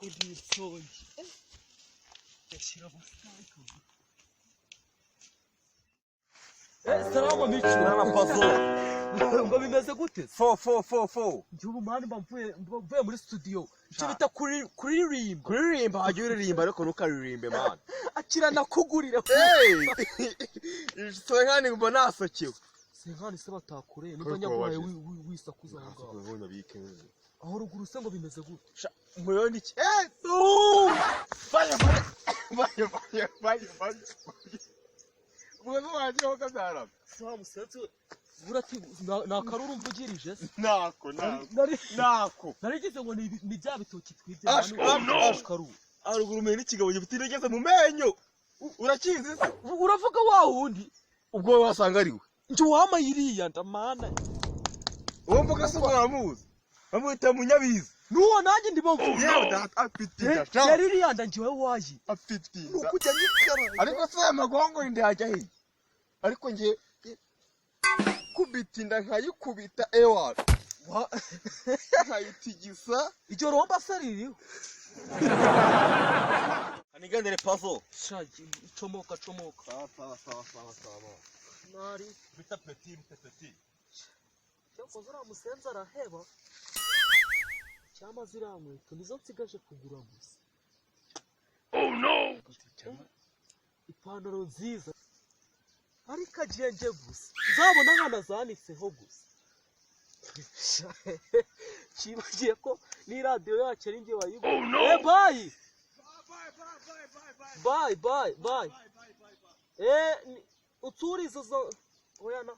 Ko nisonge yashyira amafaranga. Salama Mico. Salama Pazo. Ngo bimeze gute? Fo fo fo fo. Njye ubu mani mba mvuye muri studio, icyo bita kuririmba. Kuririmba wajya uririmba, ariko ntukaririmbe, man. Akira nakugurire. Hey! Senkani, mba nasokewe. Senkani se batakoreye niba Kuri nyaguhaye kuba wisakuza aho ngaho aho ruguru se, ngo bimeze gute? Murabona iki? Eh! Fire fire fire fire fire fire. Ubwo wagiye kabyara. Sa musensi burati ni akaruru mvugirije se? Nako nako. Nari Nako. narigize ngo ni bya bitoki twibye. Ash, mani, oh, no. Ashkaru. Haruguru umenya n'ikigabo gifite intege mu menyo. Urakizi se? Uravuga wa wundi? Ubwo wowe wasanga ari we. Njye uwamaye iriya ndamana. Uwo mvuga se uramuzi? Bamwita Munyabizi. N'uwo nanjye ndimo mvuga. Yewe data, afite inda sha. Yari iriya nda njyewe wayi. Afite inda. Ukujya nyikara. Ariko se aya magongo inda yajya hehe? Ariko ngiye kubita inda nkayikubita ewa nkayitigisa. Iryo romba se ririho? Aniganire Pazo. Sha, comoka comoka. Sawa sawa sawa sawa sawa. Nari Bita petit, bita petit. Cyakoze uriya musenzi araheba cyangwa ziriya nkweto nizo nsigaje kugura gusa. Oh no! Ipantaro nziza ariko agenge gusa nzabona ahantu azanitseho gusa. Kibagiye ko n'iradiyo yacu ari njye wayigura. Oh no! Eh, bye bye bye bye. Uturize zo oya na